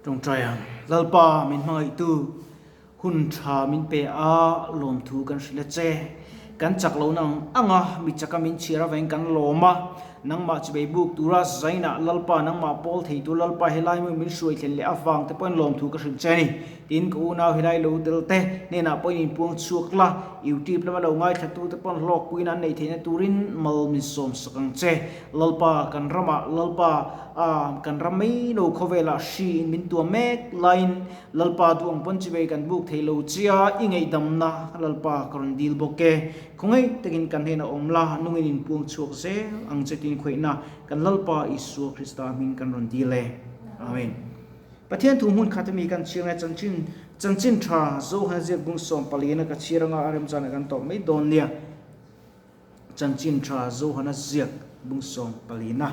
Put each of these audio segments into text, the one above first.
Tawngtai ang. Lalpa min hmangaihtu hun tha min pe a, lawmthu kan hrilh a che. Kan chak lohna ang ang a, mi chaka min chhiar avangin kan lawm a. Nangmah chibei buk tura zainah Lalpa nangmah pawl thei tur Lalpa helai hmun min hruai thlen leh avang te pawhin lawmthu ka hrilh che a ni. Tin, ka unau helai lo tel te hnenah pawhin inpuang chhuak la, YouTube lama lo ngaithla te pawn hlawkpuiin an neih theihna turin mal min sawm sak ang che. Lalpa, kan ramah Lalpa, a, kan ram mai lo khawvelah hri in min tuam mek laiin Lalpa duh ang pawn chivei kan buk thei lo che a, i ngaihdamna Lalpa ka rawn dil bawk e. Khawngaih takin kan hnenah awm la, nungin inpuang chhuak zel ang che tin khawihna kan Lalpa Isua Krista hming kan rawn dil e. Amen. Pathian thu hmun khat ami kan chhiar nge chanchin chanchin tha Zohan ziak bung 14 a ka chhiar anga a remchana kan tawp mai dawn nia. Chanchin tha Zohana ziak bung 14 a.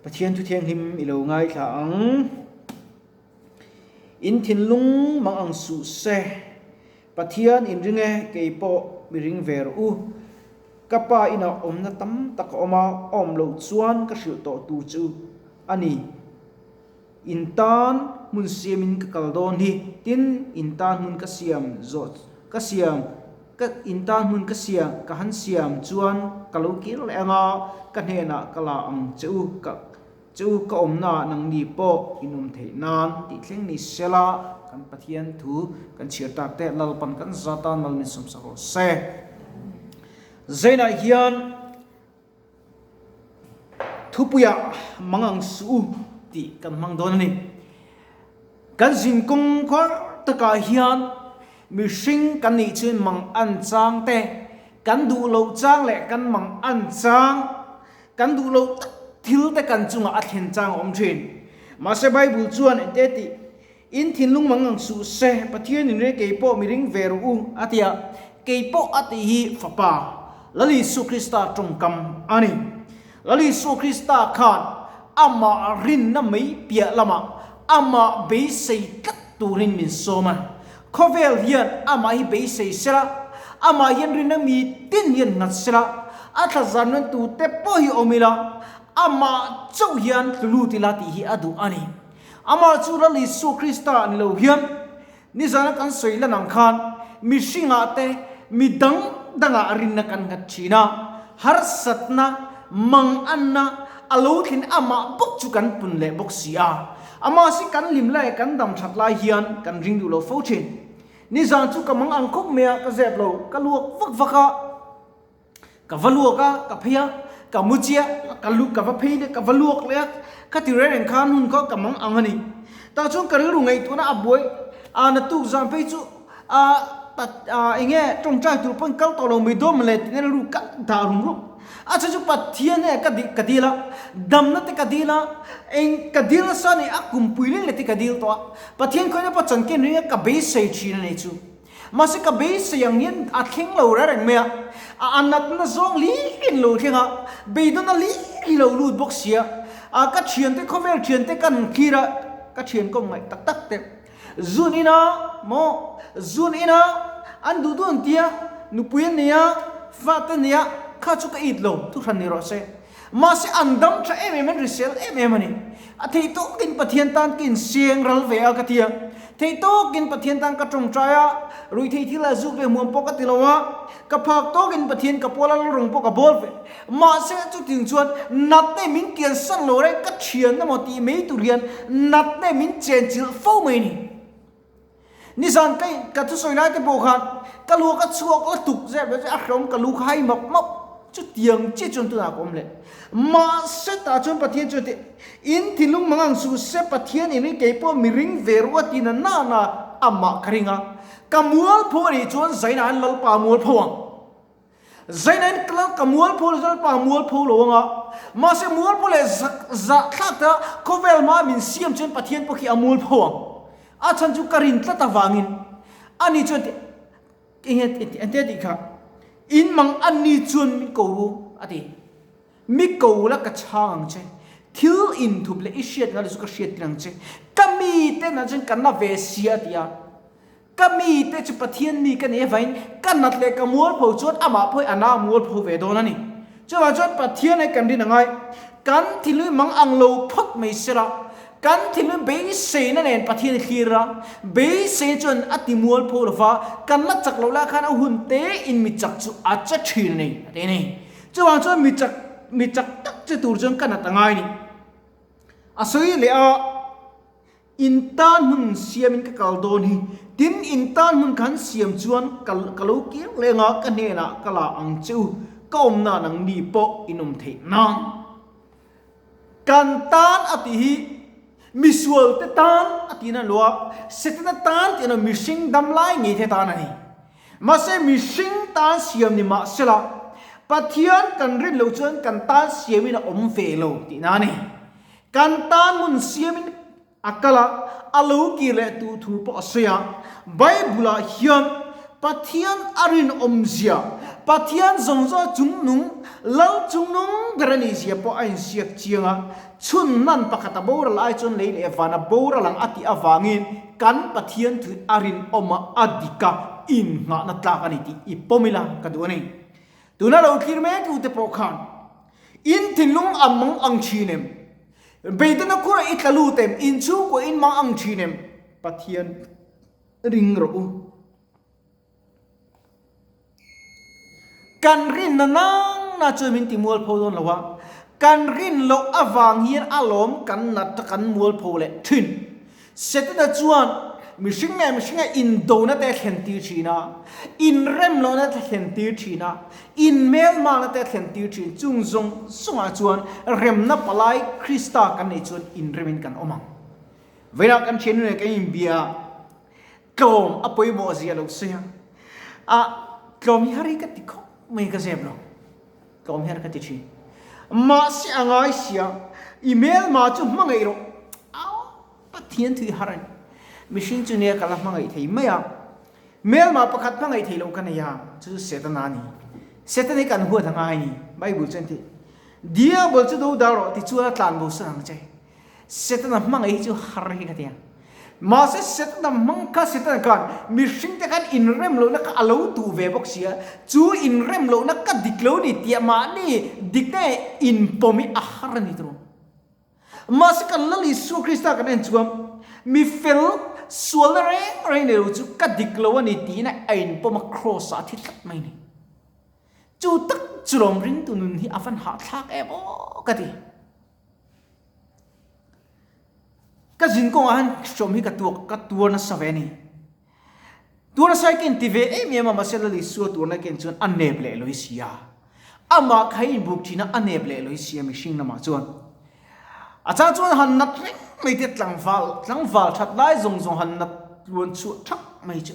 Pathian thu thianghlim i lo ngaithla ang. In thinlung mang ang suh se. Pathian in ring e, kei pawh mi ring ve rawh u. Ka pa inah awmna tam tak a awm a, a awm loh chuan ka hrilh tawh tur chu a ni. In tan hmun siamin ka kal dawn hi, tin in tan hmun ka siam zawh ka siam ka in tan hmun ka siam ka han siam chuan ka lo kir leh ang a, ka hnenah ka la ang che u ka che u ka awmnaah nangni pawh in awm theih nan tih thleng ni sela kan Pathian thu kan chhiar tak te Lalpan kan zata mal min sawmsak rawh se. Zainah hian. Thupuiah mang ang suh u tih kan hmang dawn a ni. Kan zin kawng kawr takah hian mihring kan nih chuan mang an chang te, kan duh loh chang leh kan mang an chang, kan duh loh tak thil te kan chungah a thlen chang a awm thin. Mahse Bible chuan engte tih, In thinlung mang ang suh se, Pathian in re kei pawh mi ring ve rawh u, a ti a. Kei pawh a tih hi Fapa, Lal Isu Krista tawngkam a ni. Lal Isu Krista khan amah rinna mai piah lamah amah beisei tlat turin min sawm a. Khawvel hian amah hi beisei sela, amah hian rinna mi tin hian nghat sela, a thla zan nan tute pawh hi awm ila, amah chauh hian tlu lut ila tih hi a duh a ni. Amah chu Lal Isua Krista ni lo hian nizana kan sawi lan ang khan mihringah te mi dang dangah rinna kan nghat thin a, harsatna, manganna a lo thlin amah bawk chu kan pun leh bawk si a. Amah si kan hlim lai kan dam that lai hian kan ring duh lo fo thin. Nizan chu ka mang ang khawp mai a, ka zep lo, ka luak vak vak a. Ka va luak a, ka phei a, ka mu chiah, ka lu ka va phei leh ka va luak leh a, ka ti reng reng khan hun kha ka mang ang a ni. Tah chuan ka rilru ngaihtuahna a buai a, naktuk zan phei chu a a eng nge tawngtai tur pawhin kal tawh lo mai dawn mawle tihna rilru ka dah rum rum. A chhan chu Pathian nge ka dih ka dil a, damna te ka dil a, eng ka dil nasa a ni a kumpui leng leh te ka dil tawh a, Pathian khawina pawh chanken ringa ka beisei thin a ni chu. Mahse ka beisei ang hian a thleng lo reng reng mai a, a a natna zawng hlirin lo thleng a, beidawn a hlir lo lut bawk si a, a ka thiante khawvel thiante kan thlir a, ka thian kawm ngaih tak tak te zun ina maw zun ina an duh duh an tia nupui an nei a fa te nei a kha chu ka it lo thuhran ni rawh se. Mahse an dam tha em em an risel em em a ni. A theih tawkin Pathian tan ka inseng ral ve a ka ti a. Theih tawkin Pathian tan ka tawngtai a, ruihtheih thil ah zuk leh hmuam pawh ka ti lo a, ka phak tawkin Pathian ka pawl a lalrawng pawh ka bawl ve. Mahse chuting chuan natna min kiansan lo reng ka thian emaw tih mai tur hian natna min chenchilh fo mai a ni. Nizan ka ka thusawi lai te pawh khan ka lu ka chhuak la tuk zep lo che a hlawm ka lu kha hai map map chutiang chiah chuan tunah ka awm leh. Mahse tah chuan Pathian chuan ti in thinlung mang ang suh se Pathian in ring kei pawh mi ring ve ruah ti na na na amah ka ring a ka mualpho a nih chuan zainah an Lalpa mualpho ang. Zainain ka ka mualpho lo Lalpa mualpho lo anga mahse mualpho leh zak zah thlak ta khawvel hma min siam chuan Pathian pawh khi a mualpho ang. A chhan chu ka rin tlat avangin ani chuan ti enge eng te tih kha in mang ani chuan min ko ru a ti. Mi ko la ka chhang ang che. Thil inthup leh i hriat ngai lo chu ka hriat tir ang che. Ka mi mi te na chuan ka na ve sia a ti a. Ka mi te chu Pathian mi ka nih avain ka nat leh ka mualpho chuan amah pawh hi a na mualpho ve dawn a ni. Chuvang chuan Pathian hi kan rin angai. Kan thinlung mang ang lo phawt mai sela, kan thinlung beiseina nen Pathian hi thlir a, beiseina chuan a ti mualpho lo va, kan la chak loh lai khan a hun te in mi chak chu a che thin a ni, a ti a ni. Chuvang chuan mi chak mi chak tak che tur chuan ka nat angai a ni. A sawi leh a. In tan hmun siamin ka kal dawn hi, tin in tan hmun khan siam chuan ka ka lo kir leng a, ka hnenah ka la ang che u, ka awmna nang ni pawh in awm theih nan. Kan tan a tih hi misual te tan a tih na lo a, Setana tan tih na mihring dam lai ngei te tan a ni. Mahse mihring tan siam ni mahsela Pathian kan rin loh chuan kan tan siamin a awm ve lo tih na a ni. Kan tan hmun siamin a kal a, a lo kir leh tu thu pawh a sawi a. Bible-ah hian Pathian a rinawmzia, Pathian zawng zawng chungnung, Lal chungnung ber a nihzia pawh a insiak chiang a. Chhun hnan pakhat a boral ai chuan lei leh van a boral ang a tih avangin kan Pathian thu a rinawm a, a dik a, innghahna tlak a ni tih i pawm ila ka duh a ni. Tuna lo thlir mek tute pawh khan In thinlung a mang ang thin em? Beidawna khurah i tla lut em? In chhungkaw in mang ang thin em? Pathian ring rawh u. Kan rinna nang na chuan min ti mualpho dawn lo a, kan rin loh avang hian a lawm kan nat a kan mualpho leh thin. Setana chuan mihring leh mihringa indona te a thlentir thin a, inremlohna te a thlentir thin a, inmelmakna te a thlentir thin. Chung zawng zawngah chuan remna palai Krista kan neih chuan inremin kan awm ang. Vawiinah kan thiannu nen kan inbia a, tlawm a pawimawh zia lo sawi a, a tlawm hi har hi ka ti khawp mai ka zep lo. Tlawm her ka ti thin. Mahse a ngai sia, i hmelma chu hmangaih rawh. Au, Pathian thui har a ni. Mihring chu nia ka la hmangaih thei mai a. Hmelma pakhat hmangaih thei lo ka nei a, chu chu Setana a ni. Setana hi kan huat a ngai a ni, Bible chuan ti. Diabol chu do dal rawh tichuan a tlan bo san ang che. Setana hmangaih hi chu har hi ka ti a. Mahse Setana hmang kha Setana khan mihring te khan inrem lohna kha a lo duh ve bawk si a, chu inrem lohna ka dik lo ni tih mahni dikna inpawm hi a har a ni tawh. Mahse kan Lal Isua Krista kan en chuan mi fel sualna reng reng nei lo chu ka dik lo a ni tiin a inpawm a kraws ah a thi tlat mai a ni. Chu tak chu lawm ringtu nun hi a van hahthlak em aw ka ti. Ka zin kawngah hian hrawm hi ka tuak ka tuar nasa ve a ni. Tuar nasa hi ka inti ve em em a, mahse Lal Isua tuarna ka en chuan a nep leh lawih si a. Amah kha hi inbuk thin a, a nep leh lawih si a mihring lamah chuan. A chang chuan han nat reng mai te tlangval tlangval that lai zawng zawng han nat tluan chhuah thak mai chu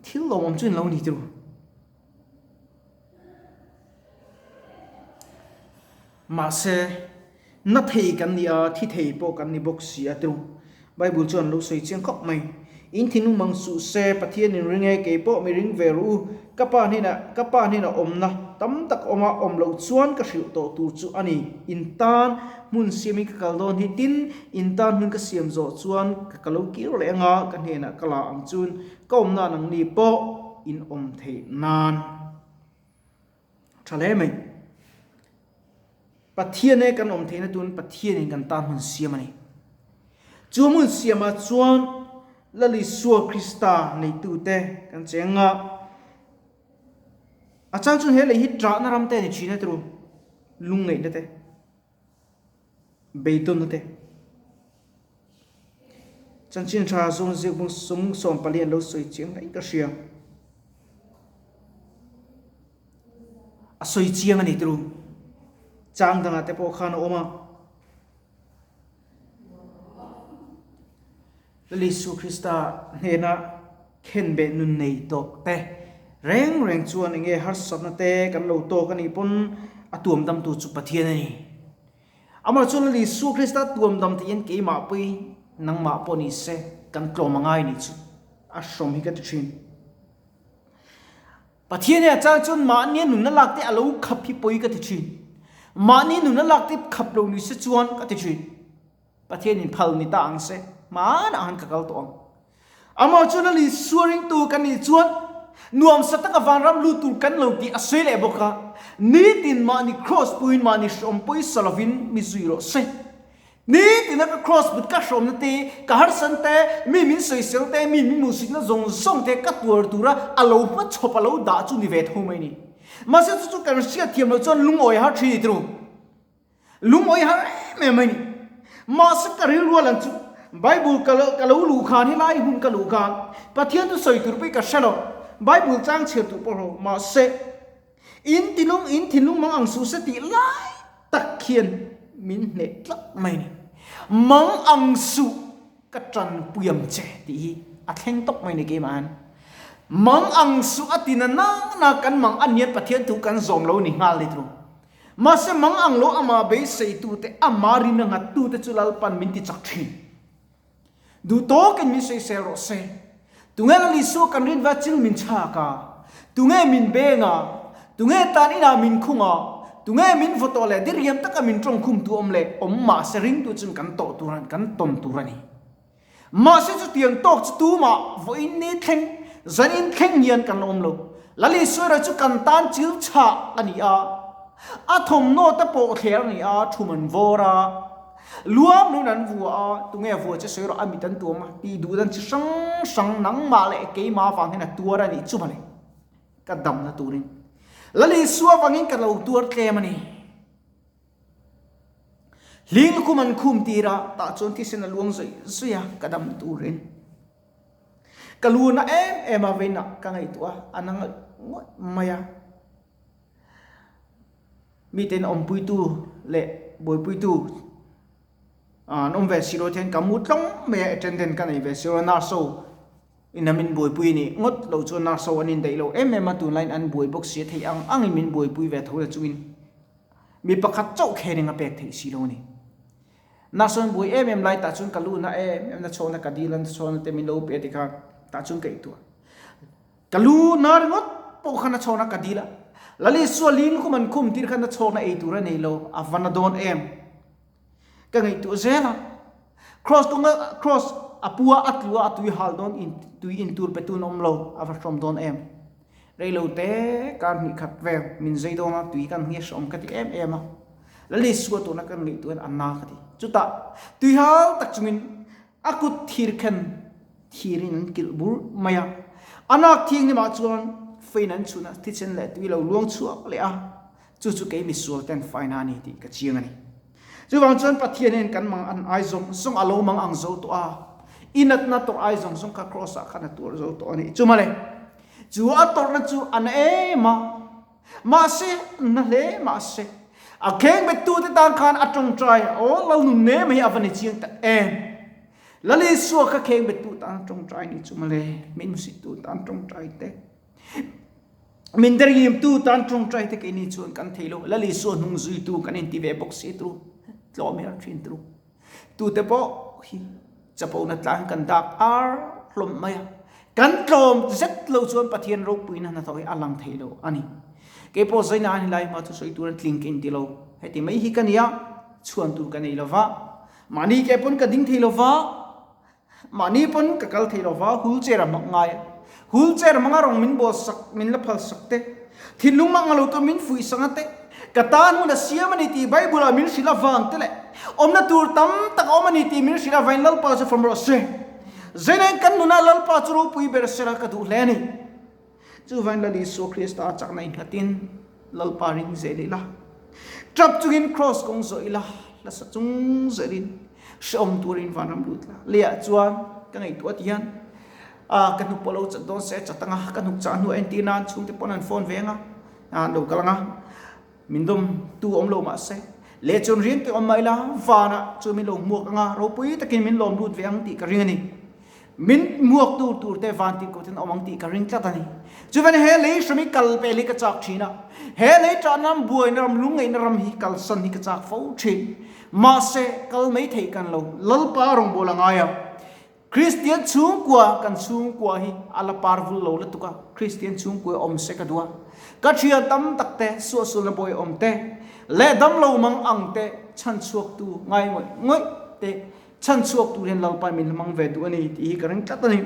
thil lawmawm chu in lo ni tiro. Mahse, na thei kan ni a, thi thei pawh kan ni bawk si a tiru. Bible chuan lo sawi chiang khawp mai. In thinlung mang suh se, Pathian in ring e, kei pawh mi ring ve rawh u. Ka pa hnenah, ka pa hnenah awmna tam tak awm a, awm loh chuan ka hrilh tawh tur chu a ni. In tan hmun siamin ka kal dawn hi, tin, in tan hmun ka siam zawh chuan ka ka lo kir leh anga, ka hnenah ka la ang chun ka awmna nangni pawh in awm theih nan. Tha hle mai. Pathian e kan awm theihna tun Pathianin kan tan hmun siam a ni. Chu hmun siamah chuan Lal Isua Krista neitute kan cheng a. A chang chuan he lei hi ṭahna ram te a ni ṭhin a turu lungngaihna te, beidawnna te. Chanchin tha zawn ziak bawng sawm 14 an lo sawi chiang hle in ka hria. A sawi chiang a ni turu. Chang dangah te pawh khan a awm a. Lal Isu Krista hnena khenbeh nun nei tawh te reng reng chuan enge harsatna te kan lo tawk a nih pawn a tuam damtu chu Pathian a ni. Amah chuan Lal Isu Krista tuam dam theih hian keimah pawhin nangmah pawh ni se kan tlawm a ngai nih chu a hrawm hi ka ti thin. Pathian hi a chang chuan mahni nunna lak te a lo khap hi pawi ka ti thin. Mahni nunna lak te khap lo ni se chuan ka ti thin. Pathianin phal ni ta ang se, hmanah han ka kal tawh ang. Amah chuan a li suaringtu kan nih chuan nuamsa taka vanram lut tur kan lo tih a sawi leh bawk a, nitin mahni kraws puiin mahni hrawm pawisa lovin mi zui rawh se. Nitina ka kraws but ka hrawmna te, ka harsan te, mi min sawisel te, mi min hmuhsitna zawng zawng te ka tuar tura a lo hmachhawp a lo dah chu ni ve tho mai ni. Mahse chu chu kan hriatthiam loh chuan lungawi har thin i ti ru. Lungawi har em em a ni. Mahse ka rilru a lan chu Bible ka lo ka lo luh khan helai hun ka luh khan Pathian chu sawi tur pawh ka hre lo. Bible chang chhiar tur pawh ro mahse in tilung in thinlung mang ang suh se tih lai tak hian min hneh tlat mai a ni. Mang ang suh ka tanpui ang che tih hi a thleng tawp mai a ni keimah hian. Mang ang suh a ti na nana kan mang a nian Pathian thu kan zawm lo ni nghal ni tru. Mahse mang ang lo amah beiseitute, amah rin a nghattute chu Lalpan min ti chak thin. Duh tawkin min sawisel rawh se. Tunge Lal Isua kan rin va chil min chhak a? Tunge min beng a? Tunge tan inah min khung a? Tunge min vaw tawh leh diriam taka min tawngkhum tu awm leh awm mahse ringtu chuan kan tawh tur a kan tawn tur a ni. Mahse chutiang tawk chu tumah vawiin ni thleng, zanin thleng hian kan la awm lo. Lal Isua erawh chu kan tan chil chhah a ni a, a thawmhnaw te pawh thler a ni a, thum an vawr a, luam nun an vua a, tunge vua che sawi rawh a mit an tuam a, tih duh dan chi hrang hrang nangmah leh keimah avang hian a tuar a nih chu mawle, ka damna turin Lal Isua avangin ka lo tuar tlem a ni. Hling kum an khum tir a, tah chuan thisen a luang zawih zawih a, ka dam turin ka lu na em em a, vawiinah ka ngaihtuah a, a na ngawih ngawih mai a. Mite'n awmpuitu leh buaipuitu an awm ve si lo hian ka mu tlawng mai a, attendant ka nei ve si lo a, nurse ho Ina min buaipui nih ngawt lo chuan nurse ho an indaih lo em em a, tunlaiin an buai bawk si a, theih ang angin min buaipui ve tho la chungin mi pakhat chauh khening a pek theih si lo a ni. Nurse ho an buai em em lai tah chuan ka lu na em em na chhawna ka dil a, chhawna te min lo pe ti kha tah chuan ka intuah. Ka lu na ringawt pawh khan a chhawna ka dil a, Lalisua ling khum an khum tir khan a chhawna ei tur a nei lo, a va na dawn em. Ka ngaihtuah zel a, Cross kawnga cross a pua a tlu a, a tui hal dawn in tui in tur pe tun awm lo, a va hrawm dawn em. Rei lo te kar hnih khat vel min zai dawn a, tui kan hniah hrawm ka ti em em a. Lalisua tuna kan ngaihtuah a na ka ti. Chutah tui hal tak chungin a kut thir khen thirin an kilh bur mai a. A nak thianghlim ah chuan fein an chhun a, thisen leh tui lo luang chhuak leh a. Chu chu kei misual ten faina a ni tih ka chiang a ni. Chuvang chuan Pathian hian kan mang an ai zawng zawng a lo mang ang zo tawh a, i natna tawrh ai zawng zawng kha Kraws ah khan a tuar zo tawh a ni. Chumale, chu a tawrhna chu a na em a, mahse, na hle mahse, a khengbet tute tan khan a tawngtai a, aw Lalnun ne mai a va ni chiang tak em. Lal Isua kha khengbet tu tan a tawngtai ni chumale, min hmusit tu tan tawngtai te. Min derhimtu tan tawngtai te keini chuan kan thei lo. Lal Isua hnung zuitu kan inti ve bawk si tru, tlawm her thin tru. Tute pawh hi chapona tlang kan dak ar hlawm mai a. Kan tlawm zet lo chuan Pathian ropuina hnathawh hi a lang thei lo a ni. Kei pawh zaina a ni lai hma chu sawi tur an tling ka inti lo. Heti mai hi ka nia, chhuan tur ka nei lo va. Mahni ke pawn ka ding thei lo va. Mahni pawn ka kal thei lo va, wheelchair a hmang ngai a. Wheelchair hmanga rawng min bawl sak, min la phal sak te, thinlung mang lo tur min fuih sak a te, ka tan hun a siam a ni tih Bible ah min hrilh avang te leh awmna tur tam tak a awm a ni tih min hrilh avangin Lalpa chu fam rawh se. Zainain kan nunah Lalpa chu ropui ber sela ka duh hle a ni. Chuvangin Lal Isua Krista a chakna innghatin Lalpa ring zel ila, tap chungin kraws kawng zawh ila, hlasa chung zelin hrehawm turin vanram lut la. Leiah chuan ka ngaihtuah ti hian a ka hnuk pawh lo chat dawn se chat anga ka hnuk chah hnu a entir nan chhungte pawn an phone ve anga an lo kal anga min dawm tu awm lo mahse leh chuan riang te awm mah ila vanah chu min lo hmuak anga ropui takin min lawm lut ve ang tih ka ring a ni. Min hmuak tur tur te van tih kawt in awm ang tih ka ring tlat a ni. Chuvan he lei hram hi kal pel hi ka chak thin a, he lei tahna ram buaina ram lungngaihna ram hi kalsan hi ka chak fo thin. Mahse, kal mai theih kan lo, Lalpa rawngbâwl a ngai a. Kristian chhungkua, kan chhungkua hi a la par vul lo lutuk a, Kristian chhungkua awm se ka duh a. Ka thian tam tak te, suahsulna bawi awm te, leh damlo mang ang te chhanchhuaktu ngai ngawih ngawih. te chhan chhuak tur hian Lalpa min hmang ve duh a ni tih hi ka ring tlat a ni.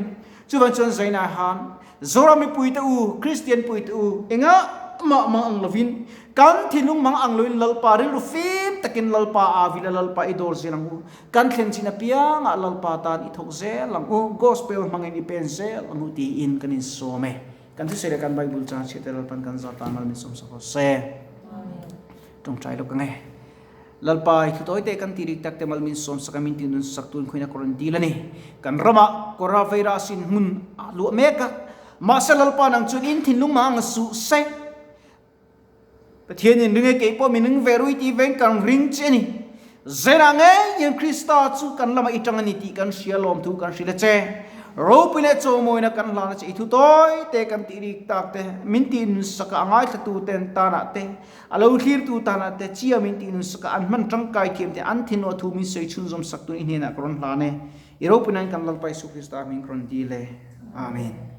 Chuvang chuan Zainah han Zoram mipui te u, Kristian pui te u, engah mah mang ang lovin, kan thinlung mang ang loin Lalpa rilru fim takin Lalpa a vil a, Lalpa i dawr zel ang u. Kan thlen chin apiangah Lalpa tan i thawk zel ang u, Gospel hmangin i pen zel ang u tiin kan insawm e. Kan thusawi leh kan Bible chang chhiat te Lalpan kan za tan mal min sawm sak rawh se. Tawngtai lawk ang e. Lalpa i thutawi te kan tih rik tak te mal min sawm sak a min tinun sak tun khuina kawr an dil a ni. Kan ramah kawra veira sin hmun a luah mek a, mahse Lalpa nang chuan in thinlung mah ang suh se. Pathian in ring e kei pawh min ring ve rui tih veng kan ring che a ni. Zenah ngei hian Krista chu kan lamah i tang a ni tih kan hria lawmthu kan hrilh a che. Ropui leh chawmawina kan hlan a che. I thu tawi te kan tih rik tak te, min tih nun saka a ngaithlatu ten tanah te, a lo thlirtu tanah te, chia min tih nun saka an hman tangkai thiam te, an thinawh thu min sawi chhunzawm sak tun i hnenah ka rawn hlan e. I ropui nan kan Lalpa Isu Krista hming ka rawn dil e. Amen.